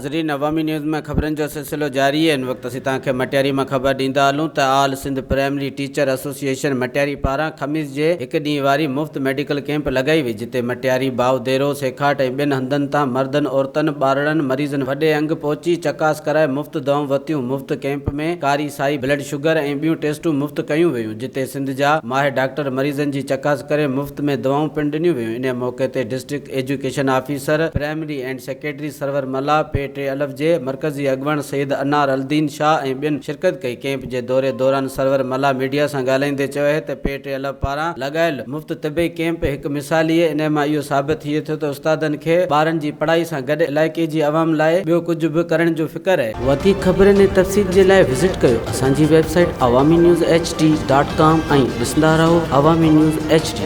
ناظرين عوامي نيوز ۾ خبرن جو سلسلو جاري آهي هن وقت اسين توهان کي مٽياري مان خبر ڏيندا هلون ته all Sindh primary teacher association Matiari پاران خميس جي هڪ ڏينهن واري مفت ميڊيڪل ڪئمپ لڳائي وئي جتي مٽياري، باء ديرو، سيکاٽ ۽ ٻين هنڌن تان مردن، عورتن، ٻارڙن مريضن وڏي انگ پهچي چڪاس ڪرائي مفت دوائون ورتيون مفت ڪئمپ ۾ ڪاري سائي بلڊ شگر ۽ ٻيون ٽيسٽون مفت ڪيون ويون جتي سنڌ جا ماهر ڊاڪٽر مريضن جي چڪاس ڪري مفت ۾ دوائون پڻ ڏنيون ويون انهي موقعي تي district education officer primary and secretary Sarwar Mallah, P ٽي الف جي مرڪزي اڳواڻ سيد انار الدين شاهه ۽ ٻين شرڪت ڪئي. ڪئمپ جي دوري دوران سرور ملاح ميڊيا سان ڳالهائيندي چيو اهي ته پي ٽي الف پاران لڳايل مفت طبي ڪئمپ هڪ مثالي اهي انهي مان اهو ثابت ٿئي ٿو ته استادن کي ٻارن جي پڙهائي سان گڏ علائقي جي عوام لاء ٻيو ڪجهه به ڪرڻ جو فڪر اهي. وڌيڪ خبرن ۽ تفصيل جي لاء وزٽ ڪيو اسان جي website Awami news H D dot com ۽ ڏسندا رهو عوامي نيوز ايڇ ڊي.